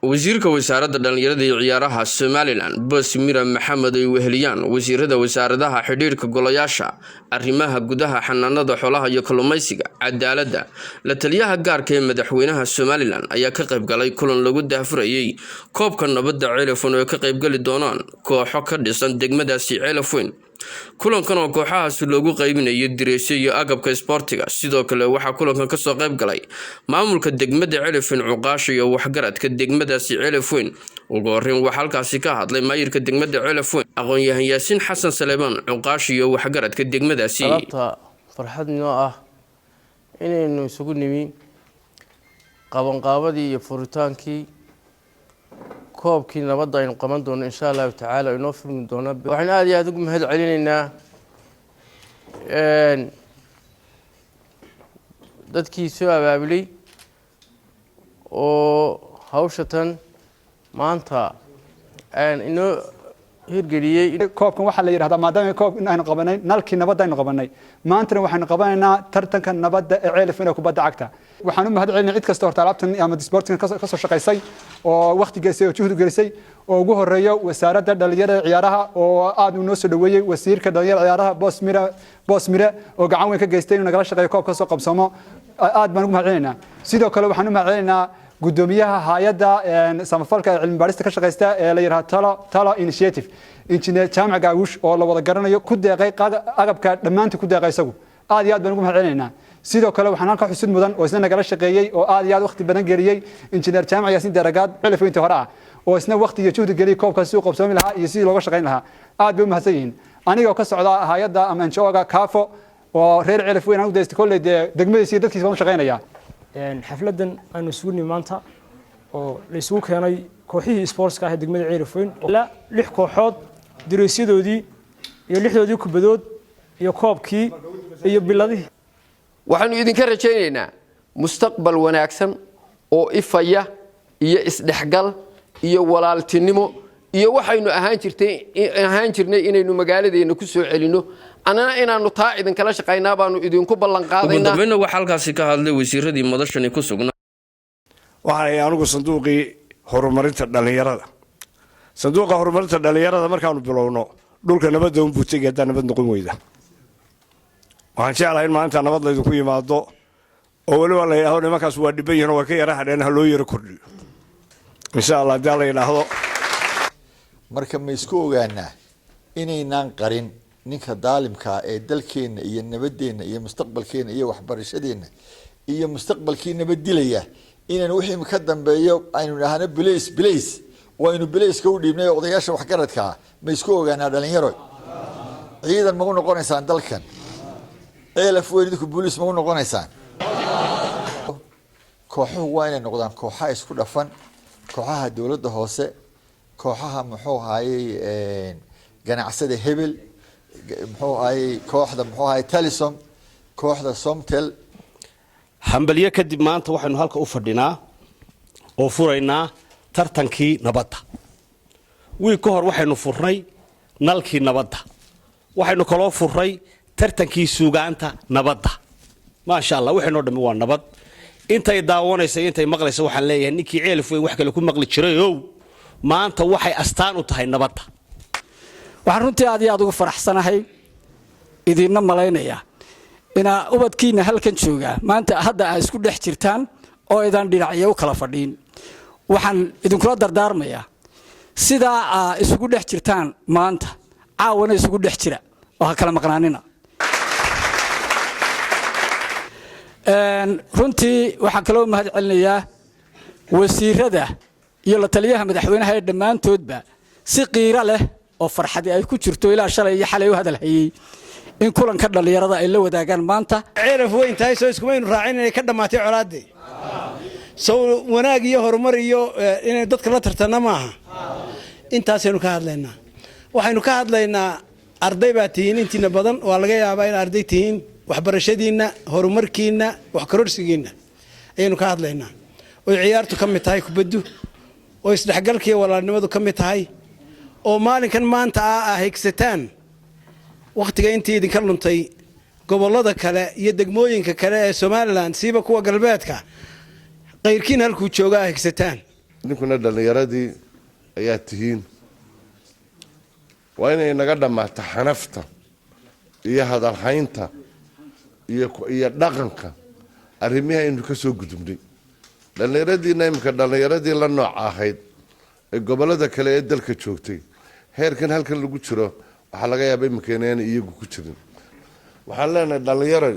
Wasiirka Wasaaradda Dhallinyarada iyo Ciyaaraha Somaliland, Boos Mira Maxamed, ay weheliyaan wasiirada wasaaradaha Xidhiidhka Golayaasha, Arrimaha Gudaha, Xanaanada Xoolaha iyo Kalluumeysiga, Cadaaladda, la taliyaha gaarka ee madaxweynaha Somaliland, ayaa ka qaybgalay kulan lagu daahfurayay koobka nabadda Ceelafweyn oo ay ka qaybgali doonaan kooxo ka dhisan degmadaasi Ceelafweyn. Kulankan oo kooxahaasi loogu qaybinayo direysyo iyo agabka isboortiga. Sidoo kale waxaa kulankan kasoo qayb galay maamulka degmada Ceelafweyn, cuqaasha iyo waxgaradka degmadaasi Ceelafweyn. Ugu horeyn waxaa halkaasi ka hadlay maayirka degmada Ceelafweyn, aqoon-yahan Yaasiin Xasan Saleebaan, cuqaasha iyo waxgaradka degmadaasi. Sababta farxad inoo ah inaynu isugu nimi qabanqaabadii iyo furitaankii koobkii nabadda aynu qaban doono, insha Allahu tacaala, inoo furmi doona. Waxaynu aada iyo aada ugu mahad celinaynaa dadkii soo abaabulay oo hawsha tan maanta inoo hirgeliyey. Koobkan waxaa la yidhahdaa, maadaama koob in aynu qabanay nalkii nabadda aynu qabanay, maantana waxaynu qabanaynaa tartanka nabadda ee Ceelafweyn ee kubadda cagta. Waxaan u mahad celinay cid kasta horta alaabtan ama sportigan ka soo shaqaysay oo waqti gelisay oo juhdi gelisay, oo ugu horeeyo Wasaaradda Dhalinyarada Ciyaaraha oo aad uu noo soo dhaweeyey wasiirka Dhalinyarada Ciyaaraha Boos Mire, Boos Mire oo gacan weyn ka geystay inuu nagala shaqeeyo koobka soo qabsoomo. Aad baan ugu mahad celinaynaa. Sidoo kale waxaan u mahad celinaynaa gudoomiyaha hay'adda samafalka ee cilmi baarista ka shaqeysta ee la yidhaahdo Talo Initiative, Injineer Jaamac Gaawush, oo la wada garanayo, ku deeqay agabka dhammaantii ku deeqay. Isagu aad iyo aad baan ugu mahad celinaynaa. Sidoo kale waxaan halka xusud mudan oo isna nagala shaqeeyey oo aad iyo aad waqti badan geliyey Injineer Jaamac Yaasiin Deragaad, Cilif intii hore ah, oo isna waqti iyo juhdi geliyey koobkaas si uu qabsoomi lahaa iyo sidii looga shaqayn lahaa. Aad bay u mahadsan yihiin. Anigoo ka socda hay'adda ama NGO-ga Kaafo oo reer Cilif Weyn aan u daystay, kolley dee degmadiisa iyo dadkiisa baan u shaqaynayaa. Xafladan aanu isugu nimi maanta oo la isugu keenay kooxihii sportska ah ee degmada Ceelafweyn, ilaa lix kooxood, dareesyadoodii iyo lixdoodii kubadood iyo koobkii iyo biladihii. Waxaanu idinka rajaynaynaa mustaqbal wanaagsan oo ifaya iyo isdhexgal iyo walaaltinimo iyo waxaynu ahaan jirnay inaynu magaaladeenna ku soo celinno. Annana inaanu taa idinkala shaqaynaa baanu idinku ballan Ugu qaadaynaa. dambeynna waxaa halkaasi ka hadlay wasiiradii madashani ku sugnaa. Waxaan anugu sanduuqii horumarinta dhallinyarada, sanduuqa horumarinta dhallinyarada markaanu bilowno, dhulka nabadda unbuu tegi haddaa nabad noqon weyda. Waxaan jeclahay in maalinta nabad laydinku yimaado oo weliba la yidhahdo nimankaas waa dhiban yihin oo way ka yara hadheen, ha loo yaro kordhiyo, insha Allah, haddii la yidhaahdo. Marka ma isku ogaanaa inaynaan qarin ninka daalimkaa ee dalkeenna iyo nabadeenna iyo mustaqbalkeenna iyo waxbarashadeenna iyo mustaqbalkiinaba dilaya, inaynu wixii ka dambeeyo aynu idhaahno bilays, bilays, oo aynu bilayska u dhiibnay odayaasha waxgaradkaa? Ma isku ogaanaa, dhalinyaro? Ciidan magu noqonaysaan dalkan Ceelaf Weyn? Idinku booliis magu noqonaysaan? Kooxuhu waa inay noqdaan kooxaha isku dhafan, kooxaha dowladda hoose, kooxaha, muxuu ahaayey, ganacsada hebel, muxuu ahaayey, kooxda, muxuu ahaayey, Telesom, kooxda Somtel. Hambalyo kadib, maanta waxaynu halka u fadhinaa oo furaynaa tartankii nabadda. Wiig ka hor waxaynu furnay nalkii nabadda, waxaynu kaloo furnay tartankii suugaanta nabadda. Maasha Allah, waxaynoo dhammi waa nabad. Intay daawanaysa, intay maqlaysa, waxaan leeyahay ninkii Ceelif Weyn wax kale ku maqli jiray ow, maanta waxay astaan u tahay nabadda. Waxaan runtii aad iyo aad ugu faraxsanahay, idiinna malaynayaa, inaa ubadkiina halkan joogaa maanta hadda aa isku dhex jirtaan oo idan dhinacyo u kala fadhiin. Waxaan idinkula dardaarmayaa, sidaa aa isugu dhex jirtaan maanta, caawana isugu dhex jira oo ha kala maqnaanina. Runtii waxaan kaloo mahad celinayaa wasiirada iyo la taliyaha madaxweynaha ee dhammaantoodba si qiiro leh oo farxadi ay ku jirto ilaa shalay iyo xalay u hadal hayey in kulanka dhallinyarada ay la wadaagaan maanta. Ceelaf Weyn tahay soo iskumaynu raacin inay ka dhammaatay colaaddii? Sow wanaag iyo horumar iyo inaynu dadka la tartanna maaha? Intaasaynu ka hadlaynaa. Waxaynu ka hadlaynaa, arday baa tihiin intiina badan, waa laga yaabaa in arday tihiin. Waxbarashadiinna, horumarkiinna, wax kororsigiinna ayaynu ka hadlaynaa, oy ciyaartu ka mid tahay, kubaddu, oo isdhexgalkiiyo walaalnimadu ka mid tahay, oo maalinkan maanta ah higsataan wakhtiga intii idinka luntay gobollada kale iyo degmooyinka kale ee Somaliland, siiba kuwa galbeedka, qayrkiin halkuu jooga ah higsataan. Idinkuna dhallinyaradii ayaa tihiin. Waa inay naga dhammaato xanafta iyo hadalhaynta iyo dhaqanka arrimihii aynu ka soo gudubnay. Dhallinyaradiina iminka, dhallinyaradii la nooca ahayd ee gobollada kale ee dalka joogtay, heerkan halkan lagu jiro waxaa laga yaaba iminka inaanay iyagu ku jirin. Waxaan leenahay, dhallinyaro,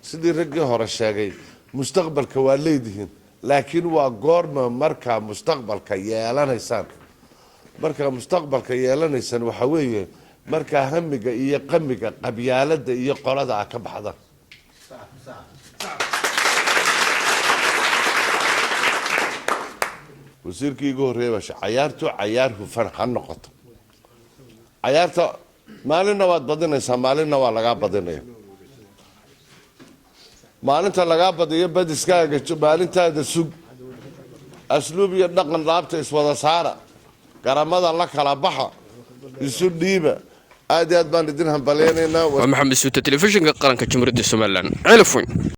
sidii raggii hore sheegay, mustaqbalka waa leedihiin, laakiin waa goorma markaa mustaqbalka yeelanaysaan? Markaa mustaqbalka yeelanaysaan waxaa weeye markaa hamiga iyo qamiga qabyaalada iyo qolada a ka baxda. Wasiirkii igu horreeya baa cayaartu cayaar hufan ha noqoto. Cayaarta maalinna waad badinaysaa, maalinna waa lagaa badinaya. Maalinta lagaa badiyo badiskaaga maalintaada sug. Asluub iyo dhaqan laabta iswada saara, garamada la kala baxa, isu dhiiba. Aad iyo aad baan idin hambalyaynaynaa. Waa Maxamed Suute, Telefishinka Qaranka Jamhuuriyadda Somaliland, Ceelafweyn.